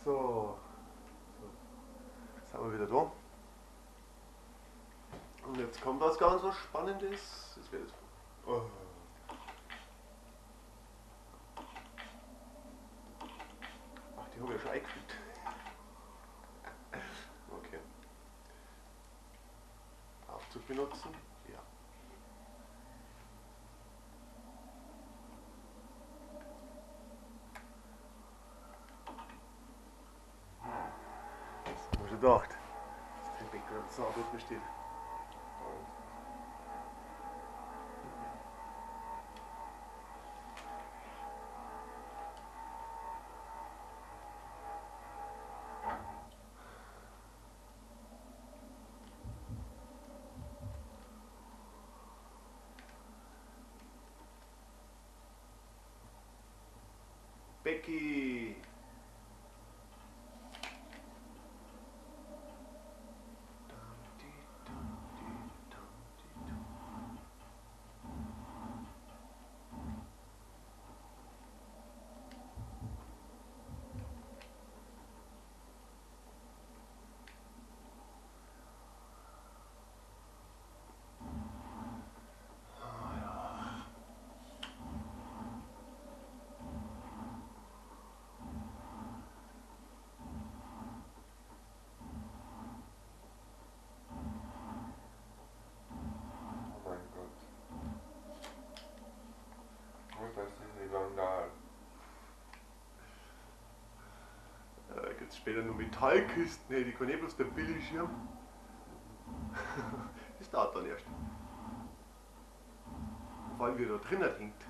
So. So. Jetzt sind wir wieder da. Und jetzt kommt was ganz was Spannendes. Das wird jetzt. Oh. Ach, die habe ich ja schon eingefügt. Okay. Aufzug benutzen? Ja. Das haben wir schon gedacht, dass der Background so gut besteht. Becky! Gibt's später nur Metallkisten, hey, die kann eh bloß der Billy schirm. Das dauert dann erst. Vor allem wie er da drinnen hängt.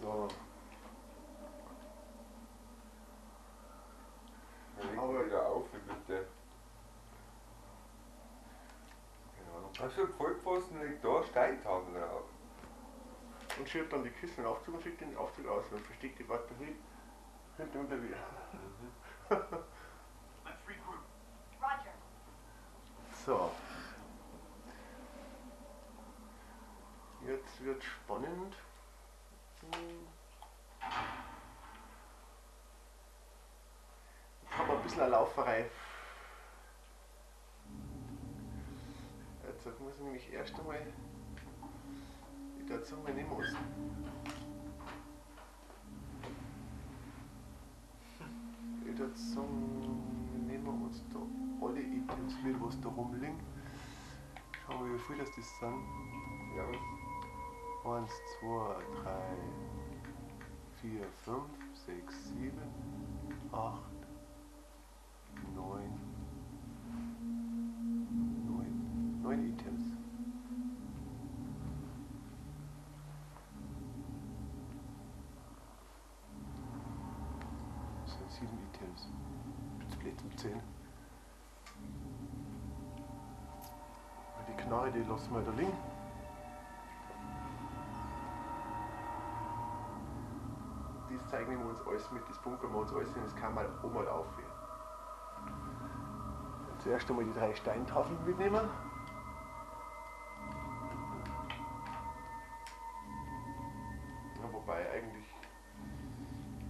So. Aber wieder auf, bitte. Keine Ahnung. Achso, Vollpfosten legt da Steintafel drauf. Und schiebt dann die Kiste in den Aufzug und schickt den Aufzug aus und versteckt die Batterie hinter dem Klavier. Let's regroup. Roger. So. Jetzt wird spannend. Jetzt haben wir ein bisschen eine Lauferei. Jetzt muss ich nämlich erst einmal die Zunge nehmen muss. Ich würde sagen, nehmen wir uns da alle Items mit, was da rumliegen. Schauen wir, wie viel das sind. Ja. 1, 2, 3, 4, 5, 6, 7, 8, 9, 9, 9 Items. Das sind 7 Items. Jetzt blöd um 10. Die Knarre, die lassen wir da liegen. Das zeigen wir uns alles mit, das bunkern wir uns alles hin, das kann man auch mal aufhören. Zuerst einmal die 3 Steintafeln mitnehmen. Ja, wobei eigentlich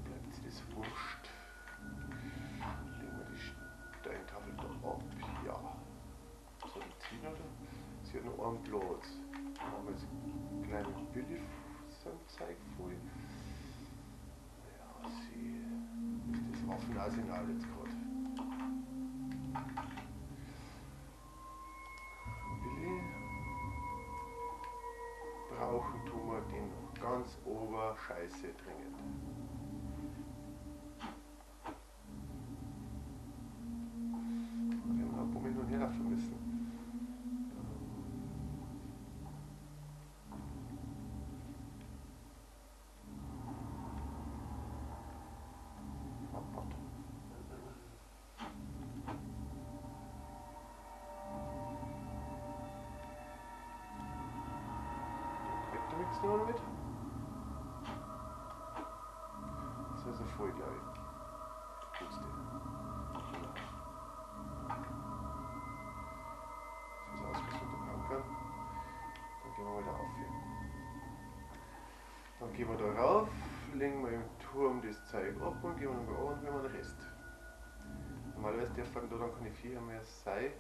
bleibt sich das wurscht. Legen wir die Steintafel da ab. Ja. So, die ziehen oder? Sie hat noch einen Platz. Machen wir jetzt einen kleinen Billy Zeug voll. Ja, sie ist das Waffenarsenal jetzt gerade. Billy. Brauchen tun wir den noch ganz ober Scheiße dringend. Da werden wir noch ein paar Minuten herlaufen müssen. Mit. Das ist also voll, glaube ich. Putzte. Genau. Das ist Ausrüstung der Punker. Dann gehen wir mal da auf hier. Dann gehen wir da rauf, legen wir im Turm das Zeug ab und gehen wir dann und wir den Rest. Normalerweise dürfen da dann keine Viecher mehr sein,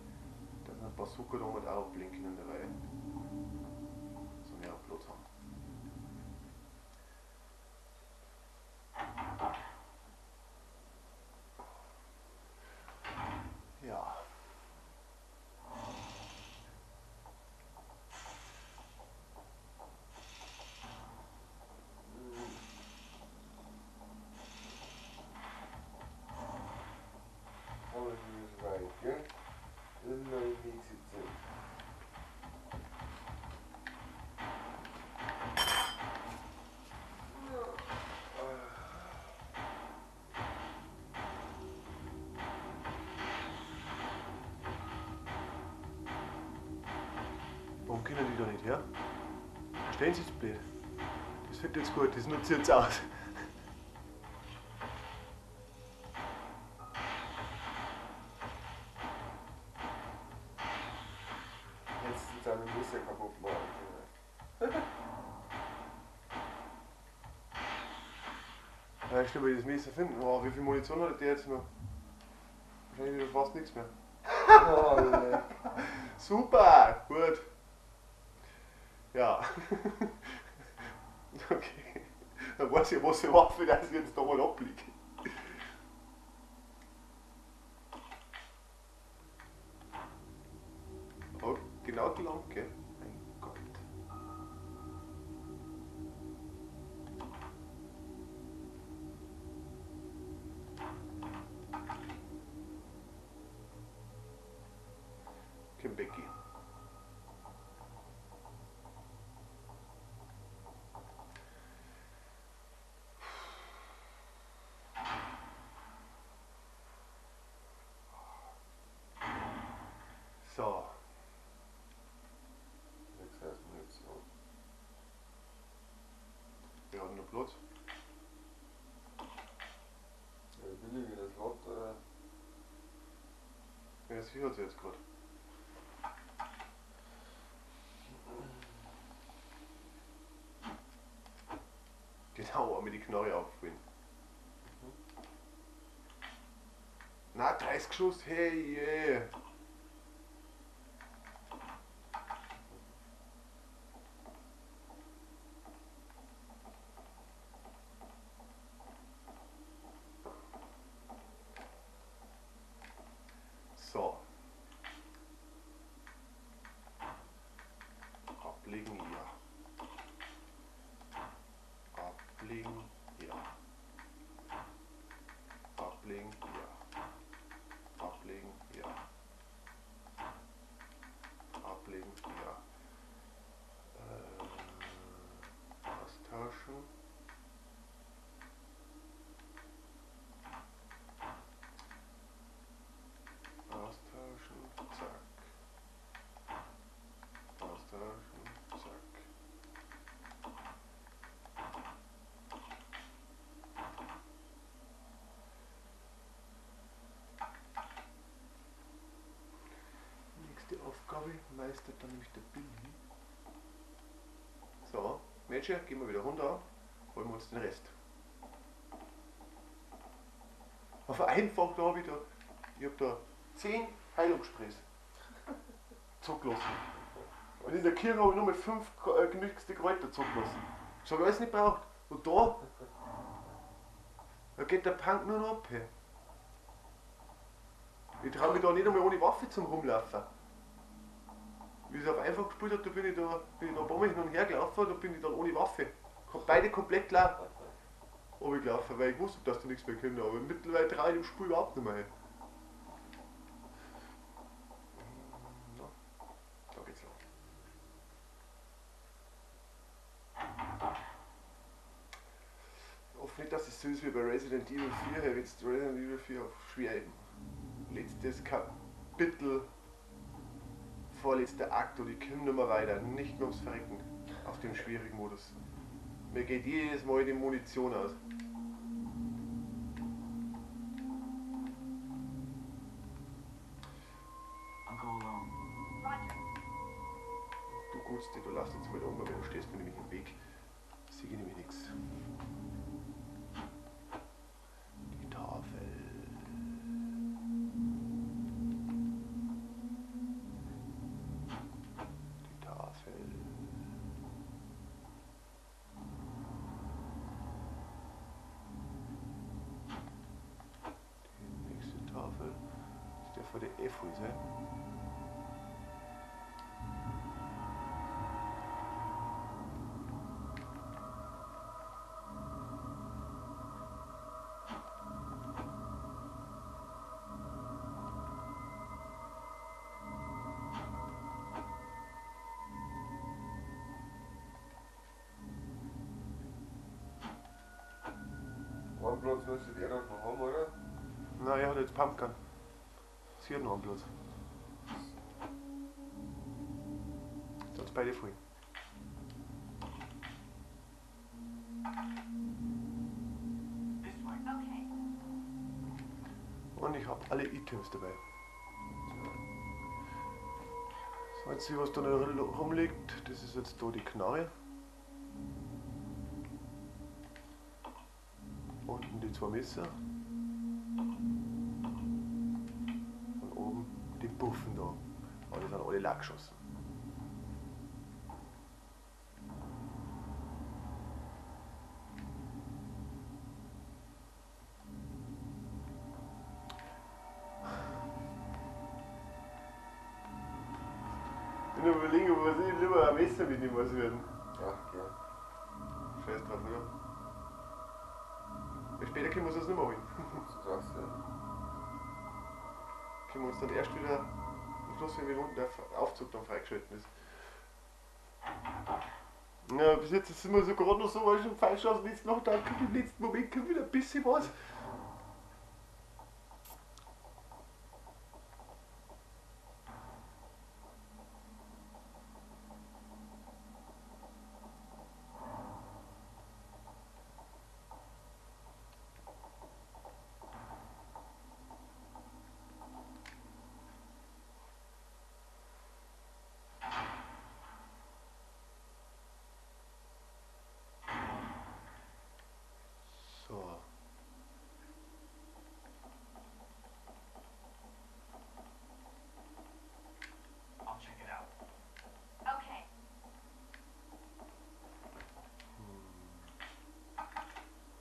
dass ein paar Bazooka da mit auch abblinken in der Reihe. So mehr Platz haben. Ja. Aber es ist weit, gell? Das ist noch die nächste Zeit. Warum können die da nicht her? Verstehen Sie es blöd? Das wird jetzt gut, das nutze ich jetzt aus. Jetzt sind seine Messer kaputt machen. Ja, stimmt, weil ich das Messer finden. Oh, wie viel Munition hat der jetzt noch? Wahrscheinlich wieder fast nichts mehr. Oh, nee. Super, gut. Ja. Okay. Dann weiß ich, was für Waffe dass ich jetzt da mal abliege. Oh, genau die Lampe. Mein Gott. Kim Becky. So. 6 Munition. Wir haben noch Platz. Ja, billig das Lot, oder? Ja, das hört sich jetzt gerade. Genau, aber die Knarre auffüllen. Mhm. Na, 30 Schuss, hey, yeah. So. Ablegen, ja. Ablegen, ja. Ablegen, ja. Ablegen, ja. Ablegen, ja. Austauschen. Austauschen, zack. Austauschen, zack. Nächste Aufgabe meistert dann nämlich der Billy. So, Mädchen, gehen wir wieder runter, holen wir uns den Rest. Auf einfach da wieder, ich hab da 10 Heilungssprays zurückgelassen. Und in der Kirche habe ich nur mit 5 gemixte Kräuter zurückgelassen. Das habe ich alles nicht gebraucht. Und da geht der Punk nur noch ab. Hey. Ich traue mich da nicht einmal ohne Waffe zum Rumlaufen. Wie ich es auf einfach gespielt habe, da bin ich da ein paar Mal hin und her gelaufen, da bin ich dann ohne Waffe. Beide komplett leer gelaufen, weil ich wusste, dass da nichts mehr kommt. Aber mittlerweile traue ich dem Spiel überhaupt nicht mehr hin. Da geht's lang. Ich hoffe nicht, dass es so ist wie bei Resident Evil 4. Hey, jetzt Resident Evil 4 auf schwer eben. Letztes Kapitel, vorletzter Akt und ich komme nicht mehr weiter, nicht mehr ums Verrecken auf dem schwierigen Modus. Mir geht jedes Mal die Munition aus. Gusti, du laufst jetzt mal da um, weil du stehst mir nämlich im Weg. Sehe ich nämlich nichts. Die Tafel. Die Tafel. Die nächste Tafel. Das ist der vor der F sein. Einen Platz müsste der doch noch haben, oder? Nein, er hat jetzt Pumpgun. Sie hat noch einen Platz. Jetzt hat's beide voll. Okay. Und ich habe alle Items dabei. So, jetzt sehe ich, was da noch rumliegt. Das ist jetzt da die Knarre. Unten die zwei Messer. Und oben die Puffen da. Aber die sind alle leer geschossen. Ich bin überlegen, ob wir lieber ein Messer mitnehmen was werden. Ach, gell. Scheiß drauf, oder? Ja, später können wir uns das nicht mehr holen. So sagst du. Können wir uns dann erst wieder am Schluss, wenn unten der Aufzug dann freigeschalten ist. Ja, bis jetzt ist es immer so gerade noch so, weil schon falsch aus und jetzt noch, dann kommt im letzten Moment kommt wieder ein bisschen was. So. I'll check it out. Okay.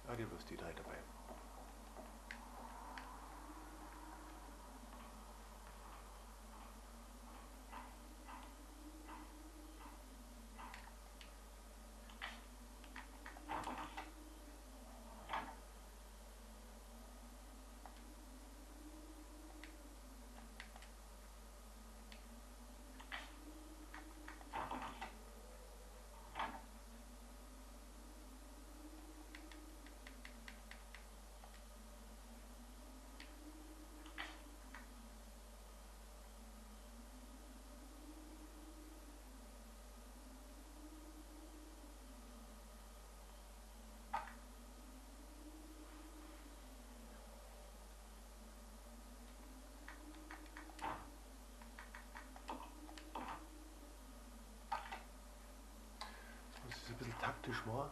Ah, die bloß die drei dabei. Taktisch war.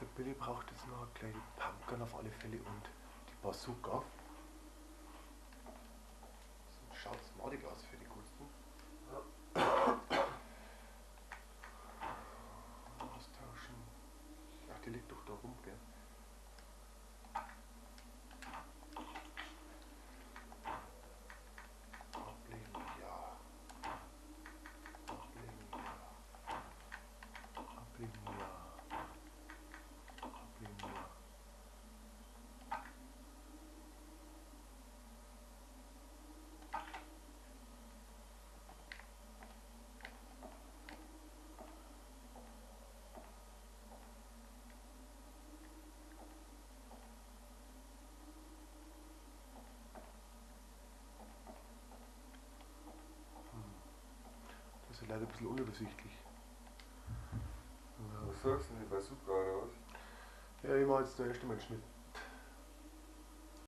Der Billy braucht jetzt noch eine kleine Pumpgun auf alle Fälle und die Bazooka. Das schaut smartig aus für die Guten. Austauschen. Ach, die liegt doch da rum, gell? Ablegen, ja. Ablegen, ja. Ablegen, ja. Ablegen, ja. Das ist leider ein bisschen unübersichtlich. Was sagst du denn, die Bazooka oder was? Ja, ich mach jetzt da erst einmal einen Schnitt.